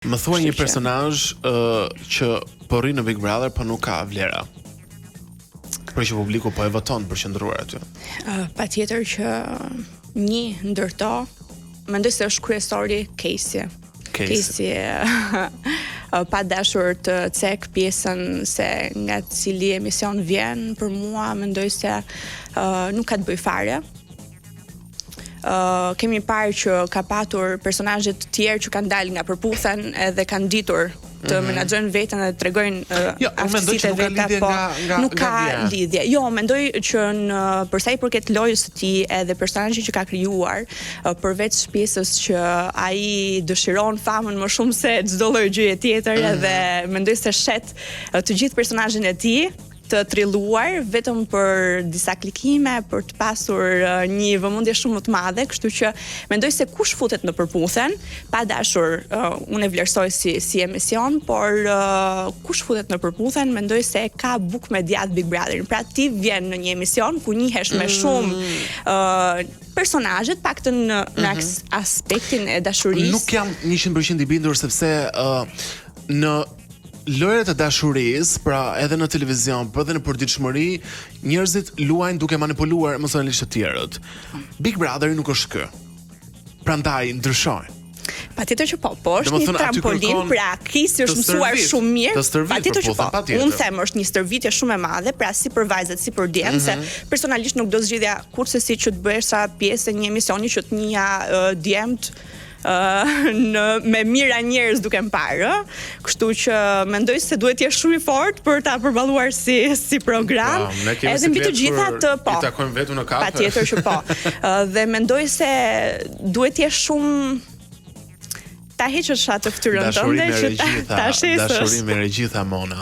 Më thuaj një personazh uh, që po rri në Big Brother, po nuk ka vlera. Por që publiku po e voton për qëndruar aty. Uh, patjetër që një ndër to, mendoj se është kryesori Kejsi. Kejsi pa dashur të cek pjesën se nga cili emision vjen, për mua mendoj se uh, nuk ka të bëjë fare. Uh, kemi parë që ka patur personazhe të tjerë që kanë dalë nga Përputhen edhe kanë ditur të mm -hmm. menaxhojnë veten dhe të tregojnë uh, jo, aftësitë e veta, po nga, nga, nuk ka nga lidhje. Jo, mendoj që në për sa i përket lojës së tij edhe personazhit që ka krijuar, uh, përveç pjesës që ai dëshiron famën më shumë se çdo lloj gjëje tjetër mm -hmm. edhe mendoj se shet uh, të gjithë personazhin e tij, të trilluar vetëm për disa klikime, për të pasur një vëmendje shumë më të madhe, kështu që mendoj se kush futet në Përputhen, pa dashur uh, unë e vlerësoj si si emision, por uh, kush futet në Përputhen, mendoj se ka bukë me djathë Big Brotherin. Pra ti vjen në një emision ku njihesh me shumë mm. uh, personazhe, të paktën në, në mm -hmm. aspektin e dashurisë. Nuk jam 100% i bindur sepse uh, në Lojërat e dashurisë, pra edhe në televizion, por edhe në përditshmëri, njerëzit luajnë duke manipuluar emocionalisht të tjerët. Big Brother nuk është ky. Prandaj ndryshojnë. Patjetër që po, po është një trampolin, pra Kejsi është mësuar shumë mirë. Patjetër që po. Unë them është një stërvitje shumë e madhe, pra si për vajzat, si për djemtë, mm -hmm. se mhm. personalisht nuk do zgjidhja kurrsesi që të bëhesha pjesë e një emisioni që të njihja uh, djemtë në me mijëra njerëz duke më parë, ë. Kështu që mendoj se duhet të jesh shumë i fortë për ta përballuar si si program. Po, Edhe mbi të gjitha të po. I takojmë vetëm në kafe. Patjetër që po. Dhe mendoj se duhet të jesh shumë ta heqësh atë fytyrën tënde që ta, ta shesësh. Dashuri me regji tha Mona.